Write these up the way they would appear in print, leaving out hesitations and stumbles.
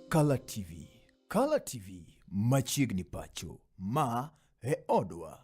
Kala TV, Kala TV machiegni pacho, ma e odwa.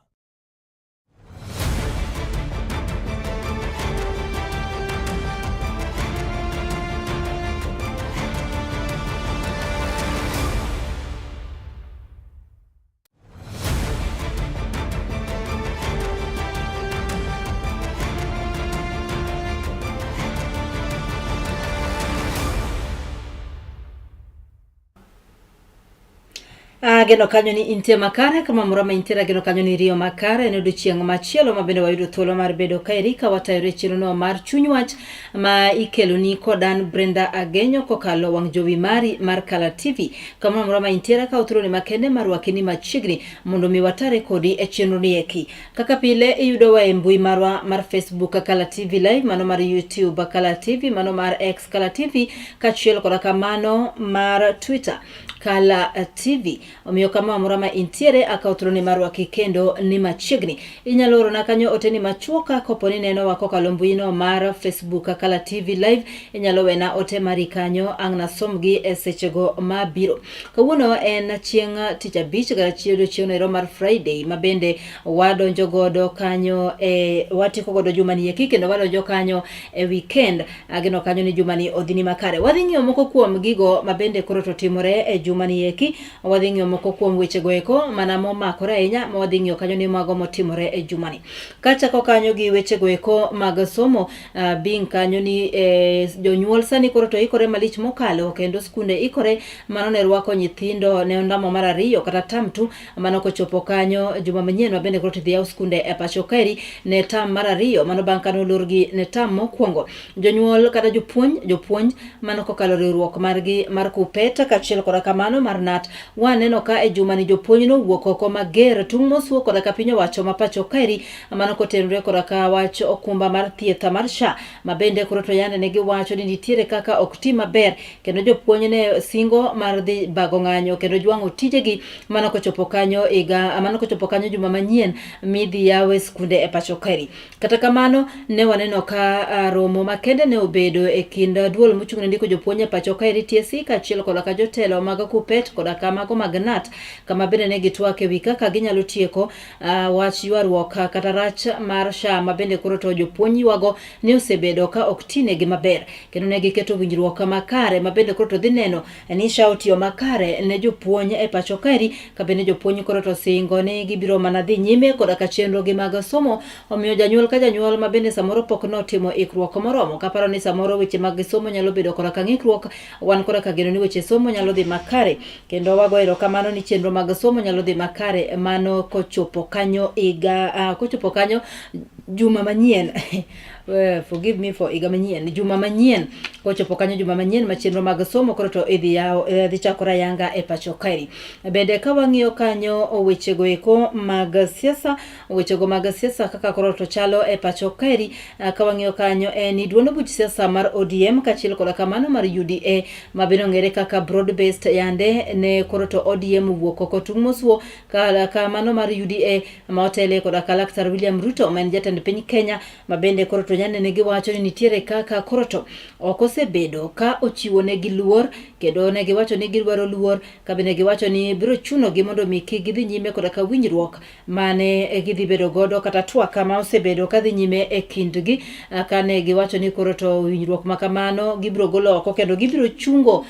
Ageno kanyo ni intie makare kama moro ma intiere, ageno kanyo ni riyo makare. En odiochieng' machielo ma bende wayudo thuolo mar bedo kaeri ka watayore chenrono mar chuny wach ma ikeloni kod an Brenda Agenyo kokalo wang' jowi mari mar Kala TV. Kamoro amora ma intiere, akawo thuoloni makende mar rwaki ni machiegni mondo mi watare kodi e chenro ni eki. Kaka pile iyudowa e mbui marwa mar Facebook Kala TV Live, mano mar YouTube Kala TV, mano mar X Kala TV, kaachiel koda kamano mar Twitter Kala TV. Omiyo kamoro amora ma intiere, akawo thuoloni mar rwaki kendo ni machiegni. Inyalo orona kanyo oteni machuok kopo ni nenowa kokalo mbuino mar Facebook Kala TV Live. Inyalo wena ote mari kanyo, ang' nasomgi e sechego mabiro. Kawuono en chieng' tich abich kata odiochieng' ero mar Friday ma bende wadonjo godo kanyo e watieko godo jumani eki kendo wadonjo kanyo e weekend. Ageno kanyo ni jumani odhini makare. Wadhi ng'iyo moko kuom gigo ma bende koro to timore e jumani eki. Wadhi ng'iyo moko kuom wechego eko mana momakore ahinya ma wadhi ng'iyo kanyo ni mago motimore e jumani. Kachako kanyo gi wechego eko mag somo, bing kanyo ni jonyuol sani koro to ikore malich mokalo kendo skunde ikore mano ne rwako nyithindo ne ondamo mar ariyo kata term 2 mano kochopo kanyo juma manyien ma bende koro tidhi yaw skunde e pacho kaeri ne term mar ariyo mano bang' kane olorgi ne term mokwongo. Jonyuol kata jopuonj mano kokalo riwruok margi mar KUPPET kaachiel koda kamano mar KNUT waneno ka e jumani jopuonj nowuok oko mager tung' mosuo koda ka piny owacho ma pacho kaeri mano kotenore koda ka wach okumba mar thieth mar SHA ma bende koro to yande ne giwacho ni nitiere kaka ok ti maber kendo jopuonj ne singo mar dhi bago ng'anyo kendo jwang'o tijegi mano kochopo kanyo higa mano kochopo kanyo juma manyien midhi yawe skunde e pacho kaeri. Kata kamano ne waneno ka romo makende ne obedo e kind duol mochung' ne ndiko jopuonj e pacho kaeri TSC kaachiel koda ka jotelo mag KUPPET koda ka mago mag KNUT kama bende ne gitwak e wi kaka ginyalo tieko wach ywaruok kata rach mar SHA ma bende koro to jopuonj ywago ni osebedo ka ok tinegi maber kendo ne giketo winjruok makare ma bende koro to dhi neno ni SHA otiyo makare ne jopuonj e pacho kaeri ka bende jopuonj koro to singo ni gibiro mana dhi nyime koda ka chenro gi mag somo. Omiyo janyuol ka janyuol ma bende samoro pok notimo ikruok moromo kaparo ni samoro weche mag somo nyalo bedo koda ka ng'ikruok, wan koda ka geno ni weche somo nyalo dhi makare kendo wago erokamano ni chenro mag somo nyalo dhi makare mano kochopo kanyo higa kochopo kanyo juma manyien forgive me for higa manyien juma manyien kochopo kanyo juma manyien ma chenro mag somo koro to idhi yawo dhi chakore ayanga e pacho kaeri. Bende ka wang'iyo kanyo wechego eko mag siasa, wechego mag siasa kaka koro to chalo e pacho kaeri, ka wang'iyo kanyo en ni duond buch siasa mar ODM kaachiel koda kamano mar UDA ma bende ong'ere kaka broad based yande ne koro to ODM owuok oko tung' mosuo ka mano mar UDA ma otele koda ka Laktar William Ruto ma en jatend piny Kenya ma bende koro to yande ne giwacho ni nitiere kaka koro to ok osebedo ka ochiwo negi luor kendo ne giwacho ni gidwaro luor ka bende giwacho ni biro chunogi mondo mi kik gidhi nyime koda ka winjruok mane gidhi bedo godo kata twak ma osebedo kadhi nyime e kindgi kane giwacho ni koro to winjruok ma kamano gibiro golo oko kendo gibiro chungo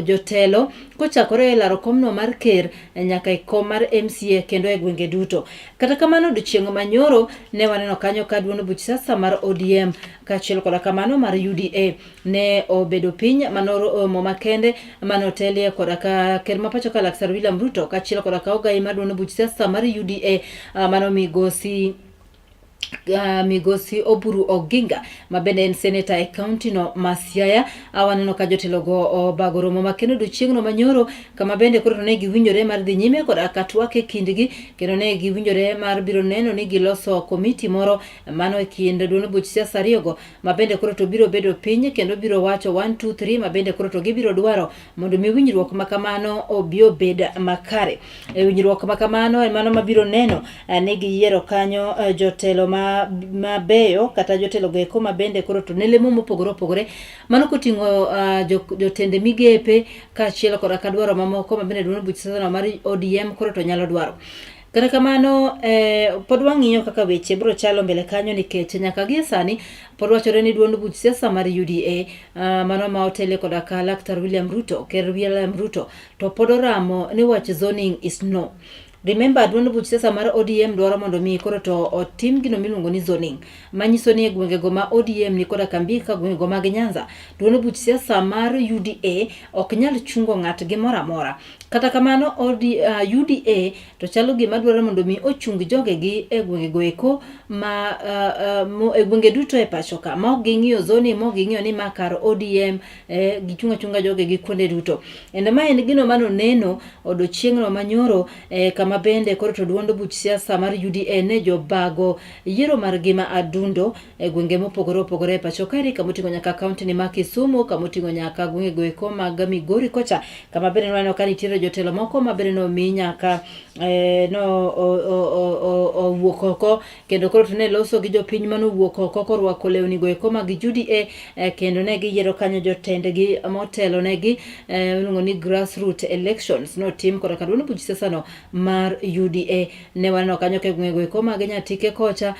jotelo kochakore e laro komno mar ker nyaka e kom mar MCA kendo e gwenge duto. Kata kamano odiochieng' manyoro ne waneno kanyo ka duond buch siasa mar ODM kaachiel koda kamano mar UDA ne obedo piny mano romo makende mane otelie koda ka ker ma pacho ka Laktar William Ruto kaachiel koda ka ogai mar duond buch siasa mar UDA mano migosi migosi Oburu Oginga ma bende en seneta e kaunti no ma Siaya. Waneno ka jotelo go obago romo makende odiochieng'no manyoro kama bende koro ne giwinjore mar dhi nyime koda ka twak e kindgi kendo ne giwinjore mar biro neno ni giloso komiti moro mano e kind duond buch siasa ariyogo ma bende koro to biro bedo piny kendo biro wacho 1 2 3 ma bende koro to gibiro dwaro mondo mi winjruok ma kamano obi obed makare. E winjruok ma kamano en mano mabiro neno ni giyiero kanyo jotelo ma mabeyo kata jotelo go eko ma bende koro to ne lemo mopogore opogore. Mano koting'o jotend migepe kaachiel koda ka dwaro mamoko ma bende duond buch siasa mar ODM koro to nyalo dwaro. Kata kamano, pod wang'iyo kaka weche biro chalo mbele kanyo nikech nyaka gie sani pod wachore ni duond buch siasa mar UDA mano ma otele koda ka Laktar William Ruto, Ker William Ruto to pod oramo ni wach zoning is no. Remember, duond buch siasa mar ODM dwaro mondo mi koro to otim gino miluongo ni zoning, manyiso ni e gwengego ma ODM ni koda kambi ka gwengego mag Nyanza, duond buch siasa mar UDA ok nyal chungo ng'atgi moro amora. Kata kamano, UDA to chalo gima dwaro mondo mi ochung jogegi e gwengego eko ma e gwenge duto e pacho ka, ma ok ging'iyo zoning, ma ok ging'iyo ni ma kar ODM, gichung' achunga jogegi kuonde duto. Endo ma en gino mano neno odiochieng'no manyoro kama bende koro to duond buch siasa mar UDA ne jobago yiero margi ma adundo e gwenge mopogore opogore e pacho kaeri, kama oting'o nyaka kaunti ni ma Kisumu, kama oting'o nyaka gwengego eko mag Migori kocha, kama bende nwaneno ka nitiere jotelo moko ma bende nomi nyaka no owuok oko kendo koro to ne loso gi jopiny mane owuok oko korwako lewni go eko mag UDA, kendo ne giyiero kanyo jotendgi motelo negi, iluongo ni grassroot elections notim koda ka duond buch siasa no mar UDA. Ne waneno kanyo ka e gwengego eko mag Nyatike kocha,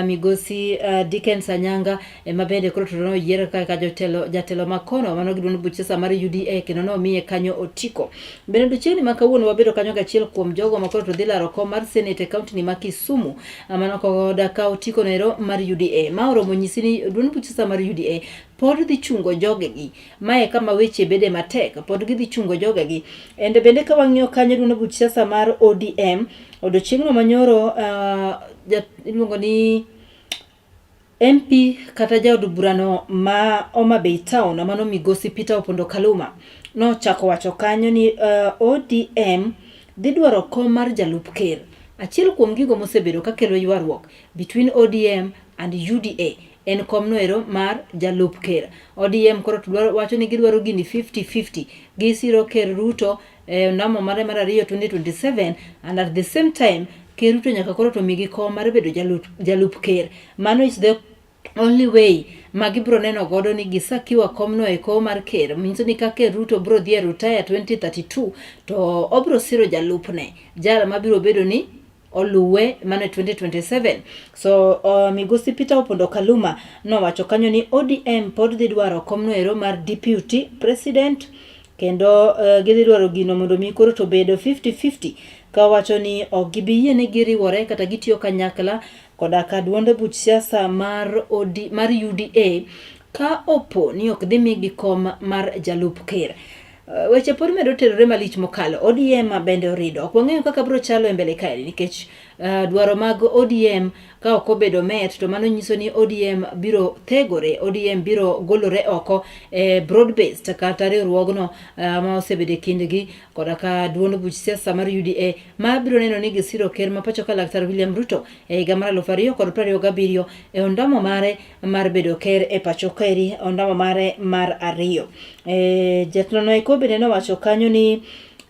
migosi Dickens Anyanga ema bende koro to noyier kaka jotelo jatelo makono mano gi duond buch siasa mar UDA kendo nomiye kanyo otiko. Bende odiochieng'ni ma kawuono wabedo kanyo gachiel kuom jogo ma koro to dhi laro kom mar senate e kaunti ni ma Kisumu, mano koda ka otiko noero mar UDA. Ma oromo nyisi ni duond buch siasa mar UDA pod dhi chungo jogegi. Mae kama weche bede matek, pod gidhi chungo jogegi. Ende bende ka wang'iyo kanyo duond buch siasa mar ODM, odiochieng'no manyoro iluongo ni MP kata jaod burano ma Homa Bay Town mano migosi Peter Opondo Kaluma nochako wacho kanyo ni ODM dhi dwaro kom mar jalup ker. Achiel kuom gigo mosebedo kakelo ywaruok between ODM and UDA en kom noero mar jalup ker. ODM koro to dwaro wacho ni gidwaro gini 50-50. Gisiro Ker Ruto e ondamo mare mar ariyo 2027 and at the same time Ker Ruto nyaka koro to migi kom mar bedo jalup ker. Mano is the only way ma gibiro neno godo ni gisakiwa komno eko mar ker. Manyiso ni ka Ker Ruto biro dhi e retire 2032 to obiro siro jalupne, jal mabiro bedo ni oluwe mano e 2027. So migosi Peter Opondo Kaluma nowacho kanyo ni ODM pod dhi dwaro komno ero mar deputy president kendo gidhi dwaro gino mondo mi koro to bedo 50-50, ka wacho ni ok gibi yie ni giriwore kata gitiyo kanyakla koda ka duond buch siasa mar UDA ka opo ni ok dhi migi kom mar jalup ker. Weche pod medo terore malich mokalo. ODM bende orido. Ok wang'eyo kaka biro chalo e mbele kae nikech dwaro mag ODM ka ok obedo met to mano nyiso ni ODM biro thegore, ODM biro golore oko e broad based kata riwruogno ma osebedo e kindgi koda ka duond buch siasa mar UDA ma biro neno ni gisiro ker ma pacho ka Laktar William Ruto e higa mar 2027 e ondamo mare mar bedo ker e pacho kaeri, ondamo mare mar ariyo. Jatelo no eko bende nowacho kanyo ni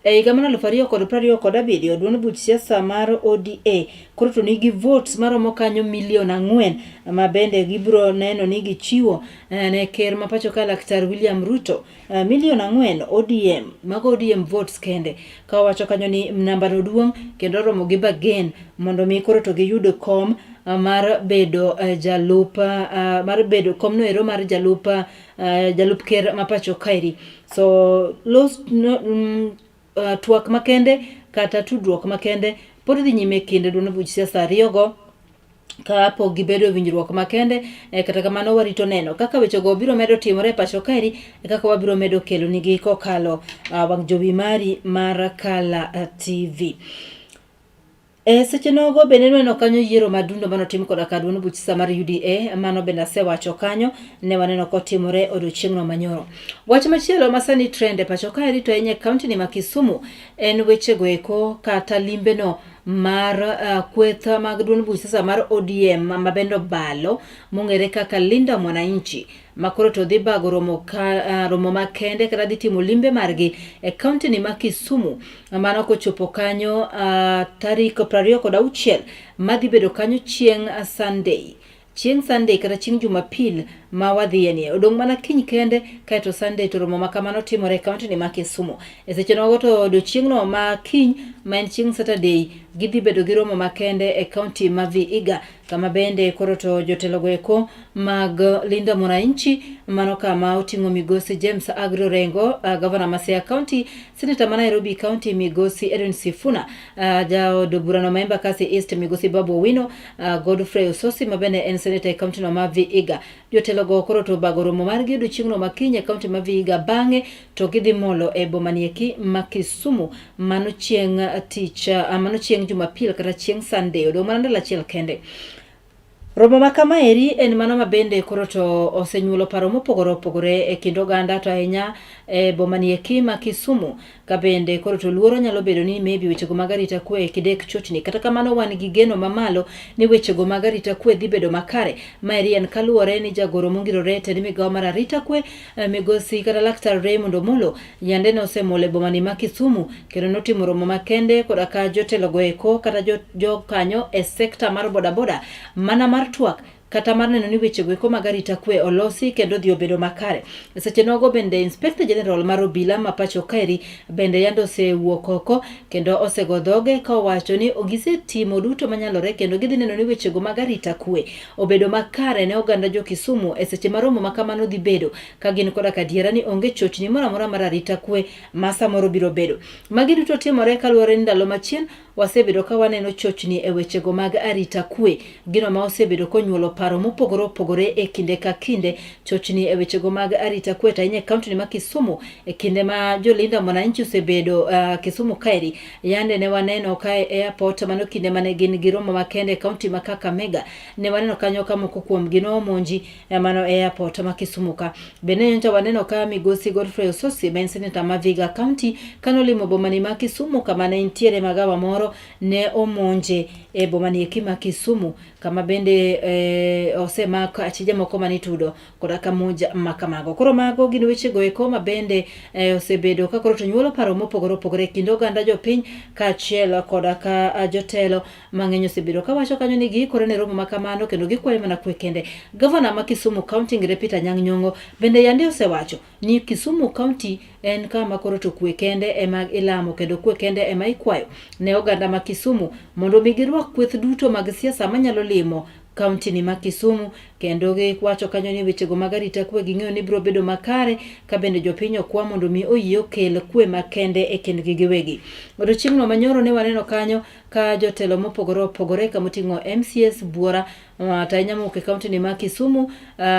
e higa mar 2027 duond buch siasa mar ODA koro to nigi votes maromo kanyo milion 4 ma bende gibiro neno ni gichiwo ne ker ma pacho ka Laktar William Ruto. Milion 4 ODM, mago ODM votes kende. Ka owacho kanyo ni namba no duong' kendo oromo gi bargain mondo mi koro to giyud kom mar bedo jalup mar bedo kom no ero mar jalup ker ma pacho kaeri. So los no, twak makende kata tudruok makende pod dhi nyime kind duond buch siasa ariyogo ka pok gibedo e winjruok makende. Kata kamano warito neno kaka wechego biro medo timore e pacho kaeri e kaka wabiro medo kelo nigi kokalo wang' jowi mari mar Kala TV. E seche nogo bende nwaneno kanyo yiero madundo manotim koda ka duond buch siasa mar UDA, mano bende asewacho kanyo, ne waneno kotimore odiochieng'no manyoro. Wach machielo ma sani trend e pacho kaeri to ahinya e kaunti ni ma Kisumu en wechego eko kata limbeno mar kweth mag duond buch siasa mar ODM ma bende obalo mong'ere kaka Linda Mwananchi ma koro to dhi bago romo ka romo makende kata dhi timo limbe margi e kaunti ni ma Kisumu mano kochopo kanyo tarik 26 madhi bedo kanyo chieng' Sunday. Chieng' Sunday kata chieng' Jumapil ma wadhiye ni odong' mana kiny kende kaeto Sunday to romo ma kamano timore e kaunti ni ma Kisumu. E seche nogo to odiochieng'no ma kiny ma en chieng' Saturday gidhi bedo gi romo makende e kaunti ma Vihiga kama bende koro to jotelogo eko mag Linda Mwananchi mano kama oting'o migosi James Agro Orengo, gavana ma Siaya County, Senator ma Nairobi County migosi Edwin Sifuna, jaod burano ma Embakasi East migosi Babu Owino, Godfrey Ososi ma bende en senator e kaunti no ma Vihiga. Jotelogo koro to obago romo margi odiochieng'no ma kiny e kaunti ma Vihiga bang'e to gidhi molo e boma ni eki ma Kisumu mano chieng' tich mano chieng' Jumapil kata chieng' Sunday odong' mana ndalo achiel kende. Romo ma kamaeri en mano ma bende koro to osenyuolo paro mopogore opogore e kind oganda to ahinya e boma ni eki ma Kisumu ka bende koro to luoro nyalo bedo ni maybe wechego mag arita kwe kidek chochni. Kata kamano wan gi geno mamalo ni wechego mag arita kwe dhi bedo makare. Maeri en kaluwore ni jagoro mongirore e tend migawo mar arita kwe migosi kata laktar Raymond Omolo yande nosemolo e boma ni ma Kisumu kendo notimo romo makende koda ka jotelogo eko kata jokanyo e sekta mar bodaboda mana mar twak kata mar neno ni wechego eko mag arita kwe olosi kendo odhi obedo makare. E seche nogo bende Inspector General mar obila ma pacho kaeri bende yande osewuok oko kendo osego dhoge ka owacho ni gisetimo duto manyalore kendo gidhi neno ni wechego mag arita kwe obedo makare ne oganda jo Kisumu e seche ma romo ma kamano dhi bedo ka gin koda kadiera ni onge chochni moro amora mar arita kwe ma samoro biro bedo. Magi duto timore kaluwore ni ndalo machien wasebedo ka waneno chochni e wechego mag arita kwe, gino ma osebedo konyuolo paro mopogore opogore e kinde ka kinde. Chochni e wechego mag arita kwe to ahinya e kaunti ma Kisumu e kinde ma jolinda mwananchi osebedo Kisumu kaeri, yande ne waneno ka e airport mano kinde mane gin gi romo makende e kaunti ma Kakamega, ne waneno kanyo ka moko kuomgi nomonji mano e airport ma Kisumu ka. Bende nyocha waneno ka migosi Godfrey Ososi ma en senator ma Vihiga County kanolimo bomani ma Kisumu kama ne nitiere magawa moro ne omonje e bomani eki ma Kisumu kama bende osemak achije moko manitudo koda ka monj ma kamago. Koro mago gin wechego eko ma bende osebedo ka koro to nyuolo paro mopogore opogore e kind oganda jopiny kaachiel koda ka jotelo mang'eny osebedo kawacho kanyo ni giikore ne romo ma kamano kendo gikwayo mana kwe kende. Gavana ma Kisumu County Ngire Peter Anyang' Nyong'o bende yande osewacho ni Kisumu County en kama koro to kwe kende ema ilamo kendo kwe kende ema ikwayo ne oganda ma Kisumu mondo mi girwak kweth duto mag siasa manyalo limo kaunti ni ma Kisumu kendo giwacho kanyo ni wechego mag arita kwe ging'eyo ni biro bedo makare ka bende jopiny okwa mondo mi oyie okel kwe makende e kindgi giwegi. Odiochieng'no manyoro ne waneno kanyo ka jotelo mopogore opogore kama oting'o MCS Buora to ahinya mowuok e kaunti ni ma Kisumu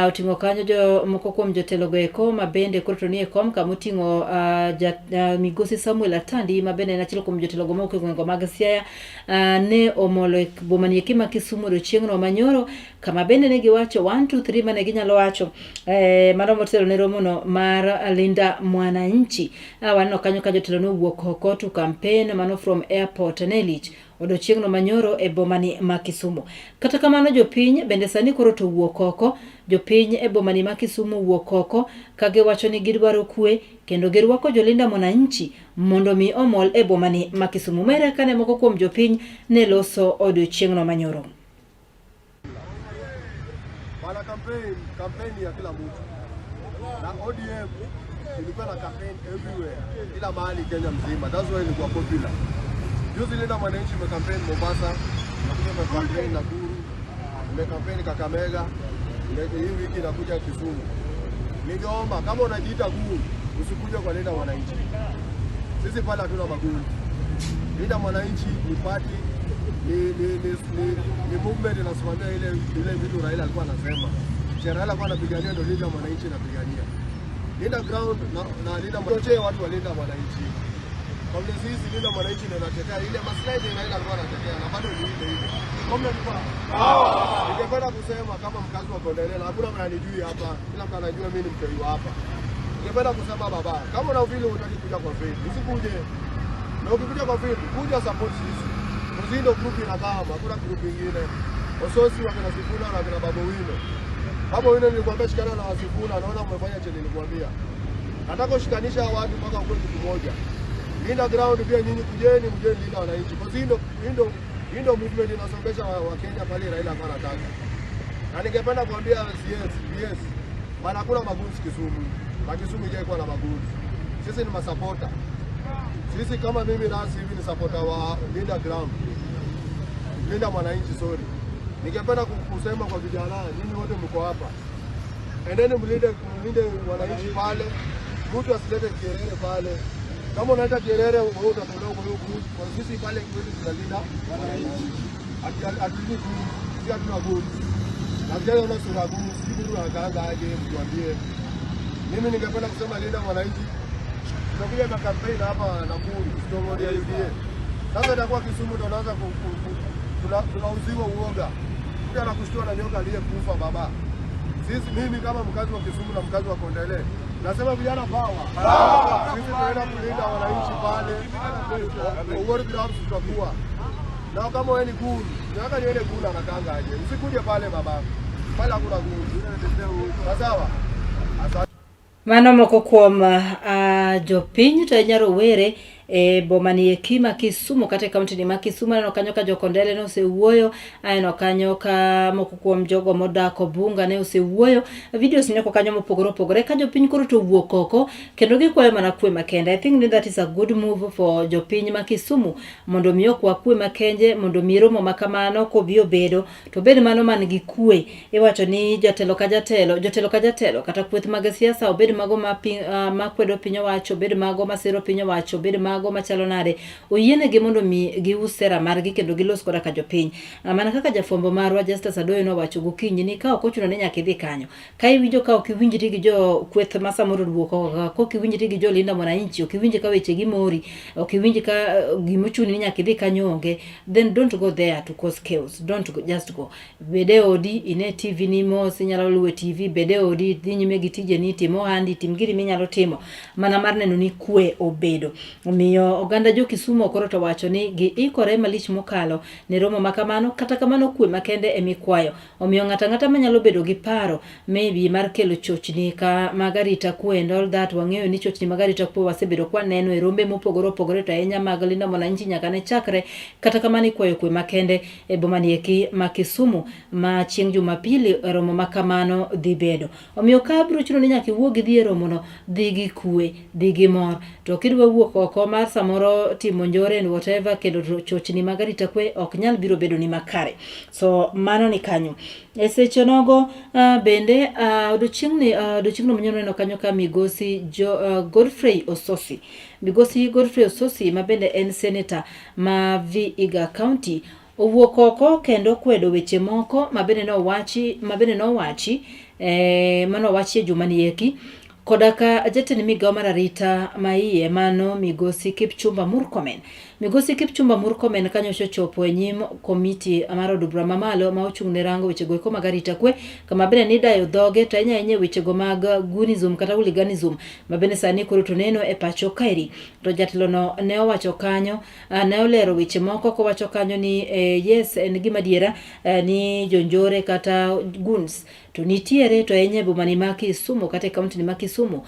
oting'o kanyo jo moko kuom jotelo go eko ma bende koro to nie kom kama oting'o migosi Samuel Atandi ma bende en achiel kuom jotelo go mowuok e gwenge mag Siaya ne omolo e boma ni eki ma Kisumu odiochieng'no manyoro kama bende ne giwacho 1 2 3 mane ginyalo wacho mano motelo ne romono mar Linda Mwananchi. Waneno kanyo ka jotelo nowuok oko to campaign mano from airport ne lich odiochieng'no manyoro e bomani ma Kisumu. Kata kamano jopiny bende sani koro to wuok oko, jopiny e bomani ma Kisumu wuok oko ka giwacho ni gidwaro kwe kendo girwako jolinda Mwananchi mondo mi omol e bomani ma Kisumu. Mere kane moko kuom jopiny ne loso odiochieng'no manyoro. Bana campaign, campaign ya kila mtu. Na ODM ilikuwa na campaign everywhere, kila mahali Kenya mzima. That's why ilikuwa popular. Juzi Linda Mwananchi ime campaign Mombasa, nakuja ime campaign Nakuru, ime campaign Kakamega, hii wiki inakuja Kisumu. Ningeomba kama unajiita guru, usikuje kwa Linda Mwananchi. Sisi pale hatuna maguru. Linda Mwananchi ni party, ni movement inasimamia ile vitu Raila alikuwa anasema. Raila alikuwa anapigania ndio Linda Mwananchi inapigania. Linda ground na Linda Mwananchi, watu wa Linda Mwananchi. Kwa vile sisi Linda Mwananchi ndio inatetea ile maslahi ya Raila alikuwa anatetea na bado ni ile ile. Kwa mimi nilikuwa ningependa kusema kama mkazi wa Kondele, hakuna mtu ananijui hapa, kila mtu anajua mimi ni mtoi wa hapa. Ningependa kusema baba, kama una vile unataka kuja kwa field, usikuje. Na ukikuja kwa field, kuja support sisi. Mzindo group inakama, hakuna group ingine. Ososi wakina Sifuna na wakina Babu Wino. Babu Wino nilikwambia shikana na Sifuna, naona umefanya chenye nilikwambia. Nataka ushikanisha hawa watu mpaka ukuwe kitu moja. Linda ground pia nyinyi kujeni, mjeni linda wananchi. Kwa hiyo ndio movement inasongesha wa Kenya pale Raila alikuwa anataka. Na ningependa kuambia CS, PS, maana hakuna magunzi Kisumu. Na Kisumu haijawahi na magunzi. Sisi ni masapota. Sisi kama mimi rasi hivi ni supporter wa Linda Ground. Linda Mwananchi, sorry. Ningependa kusema kwa vijana, nyinyi wote mko hapa. Endeni mlinde wananchi pale. Mtu asilete kelele pale. Kama unaleta kelele wewe utatolewa kwa hiyo group. Kwa sisi pale kwetu tunalinda wananchi. Hatulindi group, sisi hatuna group. Na vijana wana sura gumu, sijui mtu anakaanga aje, mtuambie. Mimi ningependa kusema Linda Mwananchi. Tunakuja na campaign hapa Nakuru, stronghold ya UDA. Sasa itakuwa Kisumu ndio tunaanza tunauziwa uoga. Mtu anakushtua na nyoka aliyekufa baba. Sisi mimi kama mkazi wa Kisumu na mkazi wa Kondele, nasema vijana power. Sisi tunaenda kulinda wananchi pale. Uhuru Grounds tutakuwa. Na kama wewe ni guru, nataka nione guru anakaanga aje. Usikuje pale baba. Pale hakuna guru. Sawa? Asante. Mano moko kuom jopiny to ahinya rowere e boma ni eki ma Kisumu kata e kaunti ni ma Kisumu. Aneno kanyo ka jokondele ne osewuoyo, aneno kanyo ka moko kuom jogo modak Obunga ne osewuoyo. Videos ni oko kanyo mopogore opogore ka jopiny koro to owuok oko kendo gikwayo mana kwe makende. I think that is a good move for jopiny ma Kisumu mondo mi okwa kwe makende, mondo mi romo ma kamano kobi obedo to bed mano man gi kwe. Iwacho ni jatelo ka jatelo, jotelo ka jatelo kata kweth mag siasa obed mago ma kwedo piny owacho, obed mago masiro piny owacho, obed mago machalo nade, oyienegi mondo mi gius sera margi kendo gilos koda ka jopiny. Mana kaka jafwambo marwa Justus Adoyo nowacho gokinyi ni ka ok ochuno ni nyaka idhi kanyo, ka iwinjo ka ok iwinjri gi jo kweth ma samoro owuok oko, ka ok iwinjri gi jo Linda Mwananchi, ok iwinj ka weche gi mori, ok iwinj ka gimochuni ni nyaka idhi kanyo onge, then don't go there to cause chaos. Don't go, just go. Bed e odi, ine TV ni mos, inyalo luwo e TV, bed e odi, dhi nyime gi tijeni, tim ohandi, tim giri minyalo timo, mana mar neno ni kwe obedo. Omiyo oganda jo Kisumu koro to wacho ni giikore malich mokalo ne romo ma kamano, kata kamano kwe makende emikwayo. Omiyo ng'ato ang'ata manyalo bedo gi paro maybe mar kelo chochni ka mag arita kwe and all that, wang'eyo ni chochni mag arita kwe wasebedo kwaneno e rombe mopogore opogore to ahinya mag Linda Mwananchi nyaka ne chakre. Kata kamano ikwayo kwe makende e boma ni eki ma Kisumu ma chieng' Jumapili romo ma kamano dhi bedo. Omiyo ka biro chuno ni nyaka iwuog idhi e romono, dhi gi kwe, dhi gi mor. To kidwa wuok oko mar samoro timo njore and whatever kendo chochni mag arita kwe ok nyal biro bedo ni makare. So mano ni kanyo. E seche nogo bende odiochieng'ni odiochieng'no manyien waneno kanyo ka migosi Godfrey Ososi. Migosi Godfrey Ososi ma bende en senator ma Vihiga County owuok oko kendo kwedo weche moko ma bende nowachi manowachi e juma ni eki koda ka jatend migao mar arita ma iye mano migosi Kipchumba Murkomen. Migosi Kipchumba Murkomen kanyo ochopo e nyim komiti mar od bura mamalo ma ochung' ne rango wechego eko mag arita kwe, kama bende nidayo dhoge to ahinya ahinya e wechego mag gunism kata hooliganism ma bende sani koro to neno e pacho kaeri. To jatelo no ne owacho kanyo, ne olero weche moko kowacho kanyo ni yes, en gima adiera ni jonjore kata goons to nitiere to ahinya e boma ni ma Kisumu kata e kaunti ni ma Kisumu.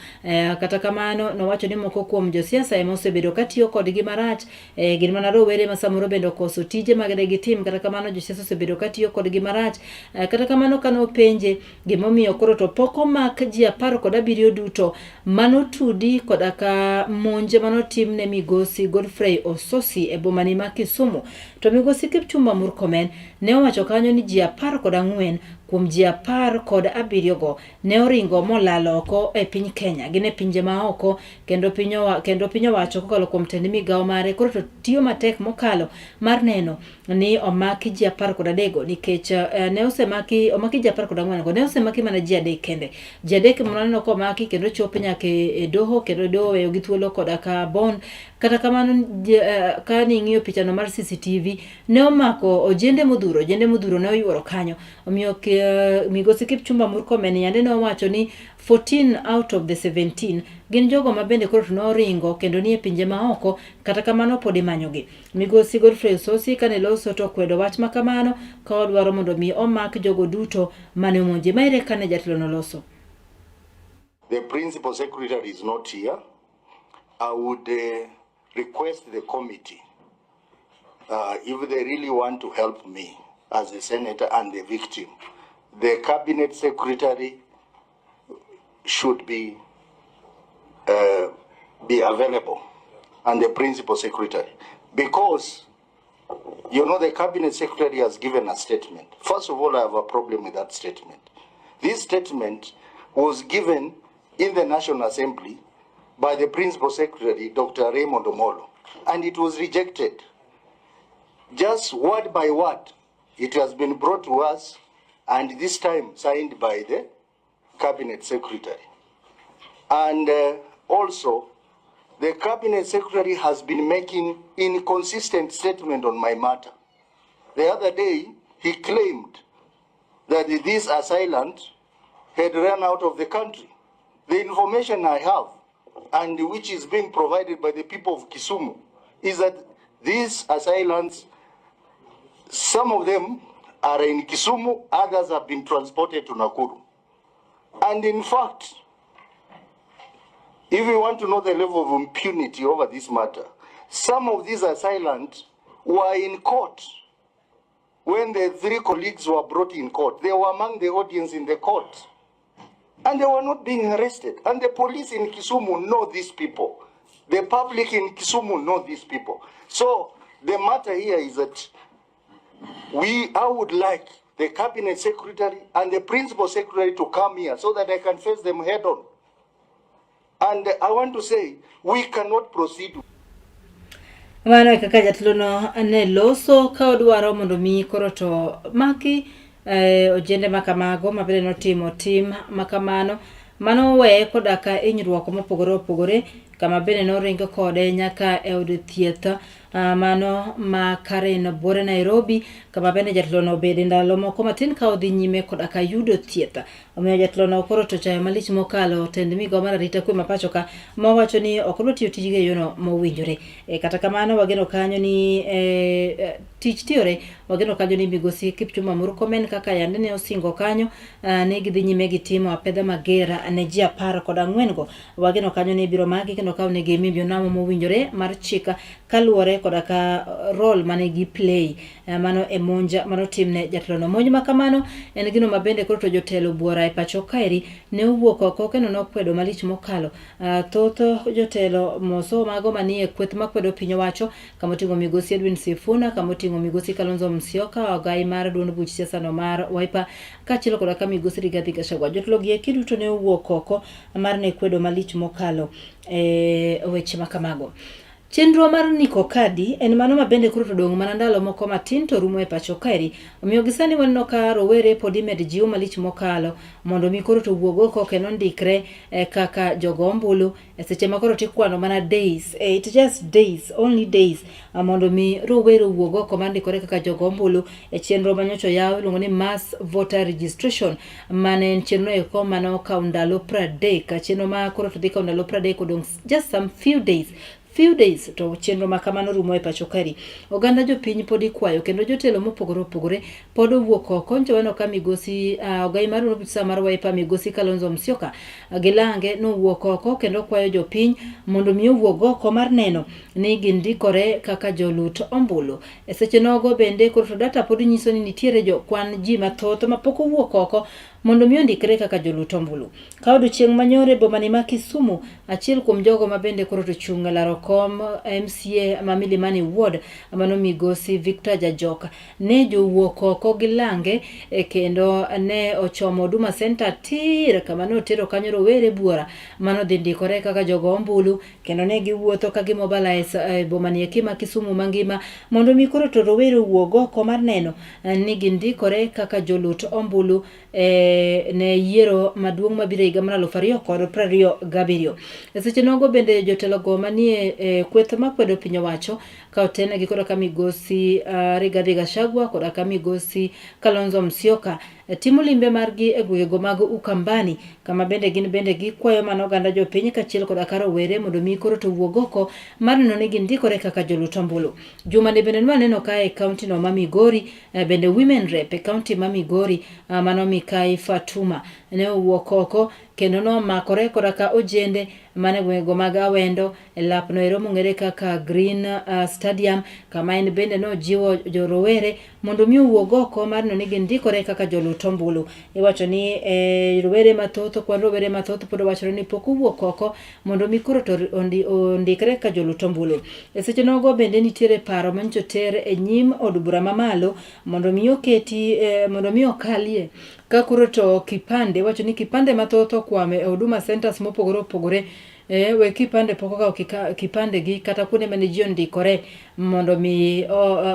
Kata kamano nowacho ni moko kuom josiasa ema osebedo katiyo kodgi marach, gin mana rowere ma samoro bende okoso tije mag de gitim, kata kamano josiasa osebedo katiyo kodgi marach. Kata kamano kane openje gimomiyo koro to pok omak ji 17 duto manotudi koda ka monj manotim ne migosi Godfrey Ososi e boma ni ma Kisumu, to migosi Kipchumba Murkomen ne owacho kanyo ni ji 14 kuom ji 17 go ne oringo molal oko e piny Kenya, gin e pinje ma oko, kendo piny owacho kokalo kuom tend migao mare koro to tiyo matek mokalo mar neno ni omaki ji 13 go, nikech ne osemaki omaki ji 14 go, ne osemaki mana ji adek kende. Ji adek maneno komaki kendo chop nyaka e doho, kendo doho oweyo gi thuolo koda ka bond. Kata kamano ka ning'iyo pichano mar CCTV ne omako ojende modhuro, ojende modhuro ne oyuoro kanyo. Omiyo migosi Kipchumba Murkomen yande ne owacho ni 14 out of the 17 gin jogo ma bende koro to noringo kendo nie pinje maoko, kata kamano pod imanyogi. Migosi Godfrey Osotsi kane loso to okwedo wach ma kamano ka odwaro mondo mi omak jogo duto mane omonje. Ma ere kane jatelo no loso? The principal secretary is not here. I would request the committee, if they really want to help me as a senator and the victim, the cabinet secretary should be available, and the principal secretary, because the cabinet secretary has given a statement. First of all, I have a problem with that statement. This statement was given in the National Assembly by the principal secretary, Dr. Raymond Omolo, and it was rejected. Just word by word, it has been brought to us, and this time signed by the cabinet secretary. And also, the cabinet secretary has been making inconsistent statement on my matter. The other day, he claimed that this assailant had run out of the country. The information I have, and which is being provided by the people of Kisumu, is that these assailants, some of them are in Kisumu, others have been transported to Nakuru. And in fact, if you want to know the level of impunity over this matter, some of these assailants were in court when the three colleagues were brought in court. They were among the audience in the court. And they were not being arrested. And the police in Kisumu know these people. The public in Kisumu know these people. So the matter here is that I would like the cabinet secretary and the principal secretary to come here so that I can face them head on. And I want to say, we cannot proceed. Mano e kaka jatelono ne loso ka odwaro mondo mi koro to maki ojende makamago ma bende notimo tim makamano mano weye koda ka hinyruok mopogore opogore kama bende noring kode nyaka e od thieth mano ma Karen Buore Nairobi kama bende jatelono obede ndalo moko matin ka odhi nyime koda ka yudo thieth. Omiyo jatelono koro to chayo malich mokalo tend migawo mar arita kwe ma pacho ka ma owacho ni ok odwa tiyo tijgi e yono mowinjore. Kata kamano wageno kanyo ni tich tiyore, wageno kanyo ni migosi Kipchumba Murkomen kaka yande ne osingo kanyo ni gidhi nyime gi timo apedha mager ne ji 14 go. Wageno kanyo ni ibiro maki kendo kaw negi mibionamo mowinjore mar chik kaluwore koda ka role mane gi play mano e monj manotimne jatelono. Monj ma kamano en gino ma bende koro to jotelo buora e pacho kaeri ne owuok oko kendo nokwedo malich mokalo. Thoth jotelo moso mago manie kweth makwedo piny owacho kamoting'o migosi Edwin Sifuna, kamoting'o migosi Kalonzo Musyoka, ogai mar duond buch siasa no mar Wiper, kaachiel koda ka migosi Rigathi Gachagua. Jotelo gi eki duto ne owuok oko mar ne kwedo malich mokalo e weche ma kamago. Chenro mar ndiko kadi en mano ma bende koro to dong' mana ndalo moko matin to rumo e pacho kaeri. Omiyo gi sani waneno ka rowere pod imed jiw malich mokalo mondo mi koro to wuog oko kendo ndikre kaka jogo ombulu e seche ma koro tikwano mana days, it just days, only days mondo mi rowere owuog oko mar ndikore kaka jogo ombulu e chenro ma nyocha oyaw iluongo ni mass voter registration mane en chenro eko mane okawo ndalo 30, chenro ma koro to dhi kawo ndalo 30 odong' just some few days, few days to chenro ma kamano rumo e pacho kaeri. Oganda jopiny pod ikwayo kendo jotelo mopogore opogore pod owuok oko. Nyocha waneno ka migosi ogai mar duond mar Wiper migosi Kalonzo Musyoka gi lange nowuok oko kendo kwayo jopiny mondo mi owuog oko mar neno ni gindikore kaka jolut ombulu. E seche nogo bende koro to data pod nyiso ni nitiere jo kwan ji mathoth ma pok owuok oko mondo mi ondikre kaka jolut ombulu. Ka odiochieng' manyoro e bomani ma Kisumu, achiel kuom jogo ma bende koro to chung' e laro kom MCA ma Milimani Ward, mano migosi Victor Jajok, ne jowuok oko gi lange kendo ne ochomo Huduma Center tir kama ne otero kanyo rowere buora mano dhi ndikore kaka jogo ombulu kendo ne giwuotho ka gimobilize e bomani eki ma Kisumu mangima mondo mi koro to rowere owuog oko mar neno ni gindikore kaka jolut ombulu e ne yiero maduong' mabiro e higa mar 2027. E seche nogo bende jotelogo manie e kweth makwedo piny owacho ka otenegi koda ka migosi Rigathi Gachagua koda ka migosi Kalonzo Musyoka timo limbe margi e gwengego mag Ukambani kama bende gin bende gikwayo mana oganda jopiny kaachiel koda ka rowere mondo mi koro to wuog oko mar neno ni gindikore kaka jolut ombulu. Juma ni bende nwaneno ka e kaunti no ma Migori bende women rep e kaunti ma Migori mano Mikai Fatuma ne owuok oko kendo nomakore koda ka ojende mane gwengego mag Awendo e lapno ero mong'ere kaka Green Stadium kama en bende nojiwo jorowere mondo mi owuog oko mar neno ni gindikore kaka jolut ombulu. Iwacho ni rowere mathoth kwan rowere mathoth pod wachore ni pok owuok oko mondo mi koro to ondikre kaka jolut ombulu. E seche nogo bende nitiere paro manyicho ter e nyim od bura mamalo mondo mi oketi mondo mi okalie ka koro to kipande iwacho ni kipande mathoth okwamo e Huduma Centers mopogore opogore. We kipande pok okawo kipande gi kata kuonde mane ji ondikore mondo mi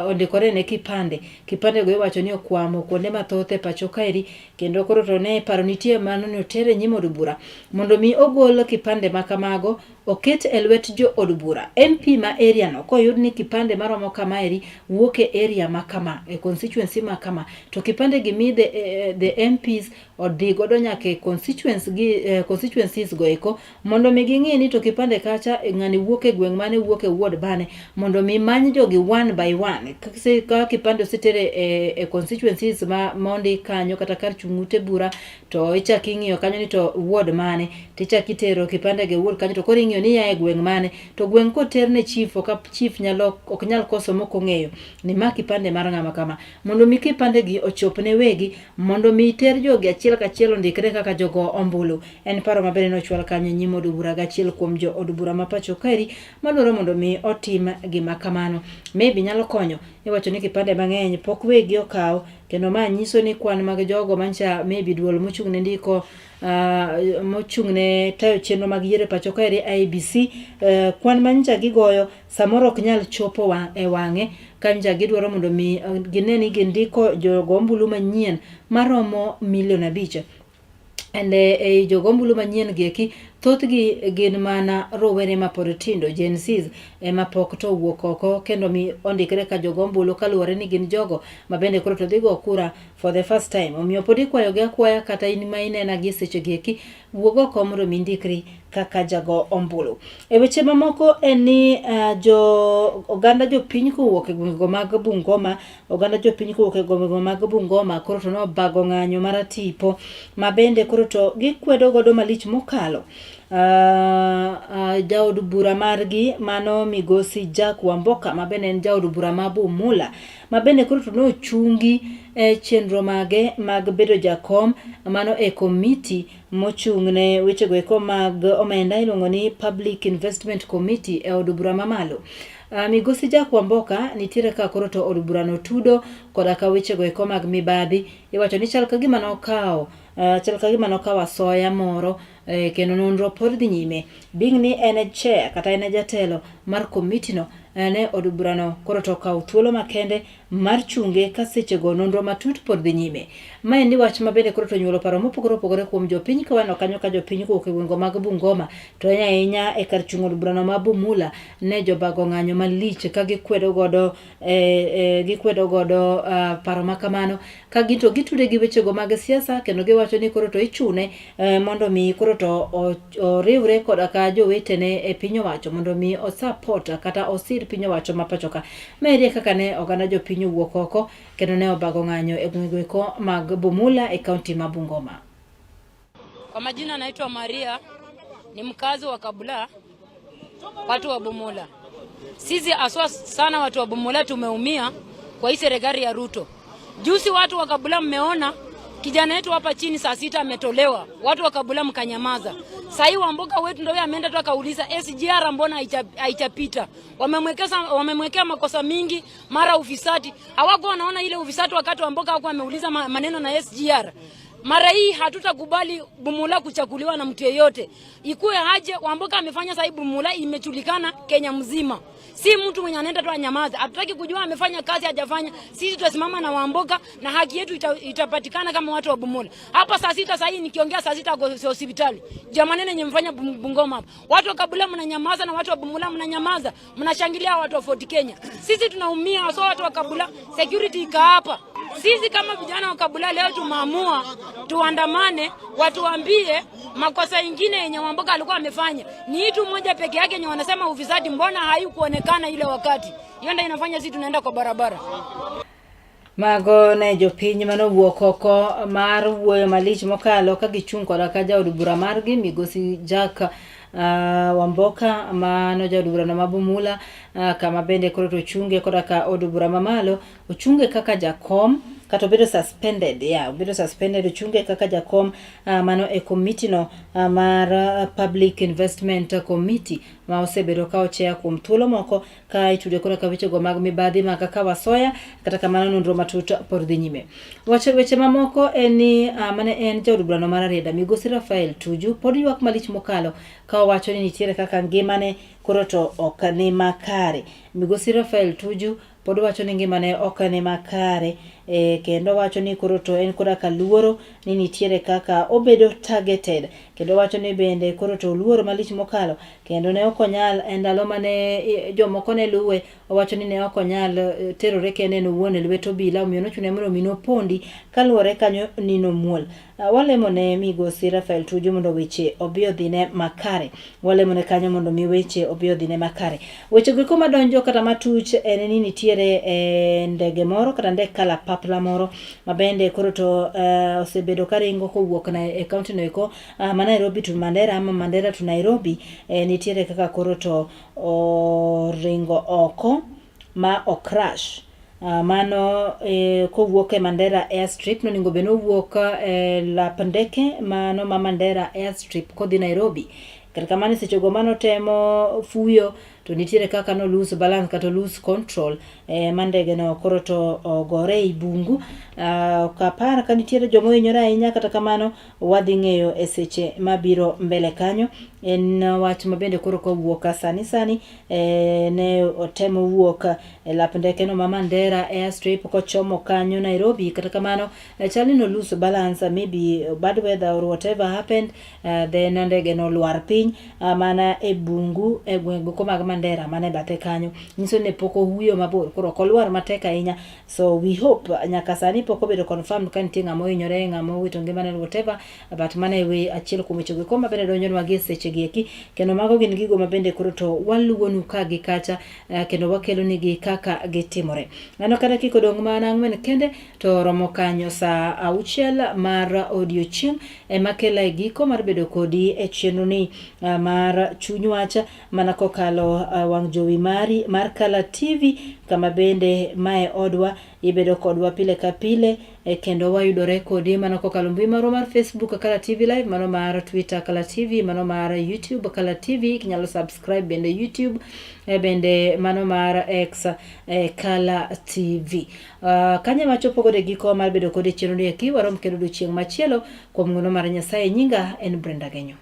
ondikore ne kipande. Kipande go iwacho ni okwamo kuonde mathoth e pacho kaeri kendo koro to ne paro nitie mano ni oter e nyim od bura mondo mi ogol kipande ma kamago oket e lwet jo od bura. MP ma area no koyud ni kipande maromo kamaeri wuok e area ma kama e constituency ma kama to kipande gi mi the MPs odhi godo nyaka e constituency gi constituencies go eko mondo mi ging'i ni to kipande kacha ng'ani wuok e gweng' mane wuok e ward mane mondo mi many jogi one by one. Ka kipande osetere e constituencies ma mondi kanyo kata kar chung' ute bura to ichak ing'iyo kanyo ni to ward mane tichak itero kipande go e ward kanyo to koro ing'iyo ni ya e gweng' mane to gweng' koter ne chief ok chief nyalo ok nyal koso mok ong'eyo ni ma kipande mar ng'ama kama mondo mi kipande gi ochop ne wegi mondo mi ter jogi achiel kachiel ondikre kaka jogo ombulu. En paro maber nochwal kanyo e nyim od bura gachiel kuom jo od bura ma pacho kaeri madwaro mondo mi otim gima kamano. Maybe nyalo konyo. Iwacho ni kipande mang'eny pok wegi okaw kendo ma nyiso ni kwan mag jogo mancha maybe duol mochung' ne ndiko mochung' ne tayo chenro mag yiero e pacho kaeri IEBC kwan mancha gigoyo samoro ok nyal chopo e wang'e ka nja gidwaro mondo mi gine ni gindiko jogo ombulu manyien maromo milion 5. And e jogo ombulu manyien gi eki thothgi gin mana rowere mapod tindo Gen Zs ema pok to owuok oko kendo mi ondikre ka jogo ombulu kaluwore ni gin jogo ma bende koro to dhi go kura for the first time. Omiyo pod ikwayogi akwaya kata in ma inena gi seche gi eki wuog oko mondo mi indikri kaka jago ombulu. E weche mamoko en ni jo oganda jopiny kowuok e gwengego mag Bungoma, oganda jopiny kowuok e gwengego mag Bungoma koro to nobago ng'anyo maratipo ma bende koro to gikwedo godo malich mokalo. Jaod bura margi mano migosi Jack Wamboka ma bende en jaod bura ma Bumula ma bende koro to nochungi e chenro mage mag bedo jakom mano e komiti mochung' ne wechego eko mag omenda iluongo ni Public Investment Committee e od bura mamalo. Migosi Jack Wamboka nitiere ka koro to od burano tudo koda ka wechego eko mag mibadhi. Iwacho ni chal ka gima nokawo chal ka gima nokawo asoya moro kendo nonro pod dhi nyime. Being ni en e chair kata en e jatelo mar komiti no ne od burano koro to okawo thuolo makende mar chunge ka sechego nonro matut pod dhi nyime. Maendi wach ma bende koro to onyuolo paro mopogore opogore kuom jopiny ka waneno kanyo ka jopiny kowuok e gwenge mag Bungoma to ahinya ahinya e kar chung' od burano ma Bumula ne jobago ng'anyo malich ka gikwedo godo gikwedo godo paro ma kamano ka gin to gitude gi wechego mag siasa kendo giwacho ni koro to ichune mondo mi koro to oriwre koda ka jowetene e piny owacho mondo mi o support kata osir piny owacho ma pacho ka. Maeri e kaka ne oganda jopiny owuok oko kendo ne obago ng'anyo e gwengego eko mag Bumula e kaunti ma Bungoma. Kwa majina naitwa Maria, ni mkazi wa Kabula, watu wa Bumula. Sisi aswa sana watu wa Bumula tumeumia kwa hii serikali ya Ruto. Juzi watu wa Kabula mmeona kijana wetu hapa chini saa 6 ametolewa, watu wa Kabula mkanyamaza. Sasa hii Wamboka wetu ndio ameenda tu akauliza SGR mbona haijapita? Wamemwekea makosa mingi, mara ufisadi. Hawako wanaona ile ufisadi wakati Wamboka hakuwa ameuliza maneno na SGR. Mara hii hatutakubali Bumula kuchaguliwa na mtu yeyote. Ikuwe haje Wamboka amefanya sasa Bumula imejulikana Kenya mzima. Si mtu mwenye anaenda tu anyamaza. Hatutaki kujua amefanya kazi hajafanya. Sisi tutasimama na Wamboka na haki yetu itapatikana kama watu wa Bumula. Hapa saa sita saa hii nikiongea saa sita kwa hospitali. Jamani yenye mfanya Bungoma hapa. Watu wa Kabula mnanyamaza na watu wa Bumula mnanyamaza. Mnashangilia watu wa Fort Kenya. Sisi tunaumia, so watu wa Kabula security ika hapa. Sisi kama vijana wa Kabula leo tumeamua tuandamane, watuambie makosa ingine yenye Wamboka alikuwa amefanya. Ni itu moja peke yake yenye wanasema ufisadi, mbona haikuonekana ile wakati? Hiyo ndio inafanya sisi tunaenda kwa barabara. Mago ne jopiny mane owuok oko mar wuoyo malich mokalo ka gichung' koda ka jaod bura margi migosi Jack Wamboka mano jaod burano ma Bumula kama bende koro to ochunge koda ka od bura mamalo ochunge kaka jakom kata obedo suspended ya obedo suspended ochunge kaka jakom mano e komiti no mar Public Investment Committee ma osebedo ka ocheya kuom thuolo moko ka itude koda ka wechego mag mibadhi mag kaka soya kata kamano nonro matut pod dhi nyime. Wacho weche mamoko en ni mane en jaod burano mar Rarieda migosi Rafael Tuju pod ywak malich mokalo ka owacho ni nitiere kaka ngimane koro to ok ni makare. Migosi Rafael Tuju pod wacho ni ngimane ok ni makare kendo wacho ni koro to en koda ka luoro ni nitiere kaka obedo targeted kendo wacho ni bende koro to oluor malich mokalo kendo ne ok onyal e ndalo mane jomoko ne luwe owacho ni ne ok onyal terore kende en owuon e lwet obila omiyo nochune mondo mi nopondi kaluwore kanyo ni nomuol. Walemo ne migosi Rafael Tuju mondo weche obi odhine makare. Walemo ne kanyo mondo mi weche obi odhine makare. Weche goeko madonjo kata matuch en ni nitiere ndege moro kata ndek kalapapla moro ma bende koro to osebedo karingo kowuok e kaunti no eko ma Nairobi to Mandera ama Mandera to Nairobi nitiere kaka koro to oringo oko ma ocrash. Mano kowuok e Mandera Airstrip nonego bed nowuok e lap ndeke mano ma Mandera Airstrip kodhi Nairobi. Kata kamano e sechego manotemo fuyo to nitiere kaka no lose balance kata lose control ma ndege no koro to ogore ei bungu. Ok apar ka nitiere joma ohinyore ahinya kata kamano wadhi ng'eyo e seche mabiro mbele kanyo. En wach ma bende koro kowuok sani sani ne otemo wuok e lap ndeke no ma Mandera Airstrip kochomo kanyo Nairobi. Kata kamano chal ni no lose balance, maybe bad weather or whatever happened, then ndege no lwar piny mana e bungu e gwenge mag Mandera mana e bathe kanyo. Nyiso ni pok ohuyo mabor, koro ok olwar matek ahinya. So we hope nyaka sani pok obedo confirmed ka nitie ng'ama ohinyore, ng'ama owito ngimane, whatever, but mano e we achiel kuom weche go ma bende donjonwa gi e seche gi eki. Kendo mago gin gigo ma bende koro to waluwonu ka gi kacha kendo wakelonigi kaka gitimore. Aneno ka dakika odong' mana ang'wen kende to romo kanyo saa auchiel mar odiochieng' ema kela e giko mar bedo kodi e chenro ni mar chuny wach mana kokalo wang' jowi mari mar Kala TV kama bende mae odwa ibedo kodwa pile ka pile kendo wayudore kodi mana kokalo mbui marwa mar Facebook Kala TV Live, mano mar Twitter Kala TV, mano mar YouTube Kala TV, inyalo subscribe bende YouTube bende mano mar X Kala TV. Kanyo ema chopo godo e giko mar bedo kodi e chenro ni eki, warom kendo odiochieng' machielo kuom ng'uono mar Nyasaye. Nyinga en Brenda Genyo.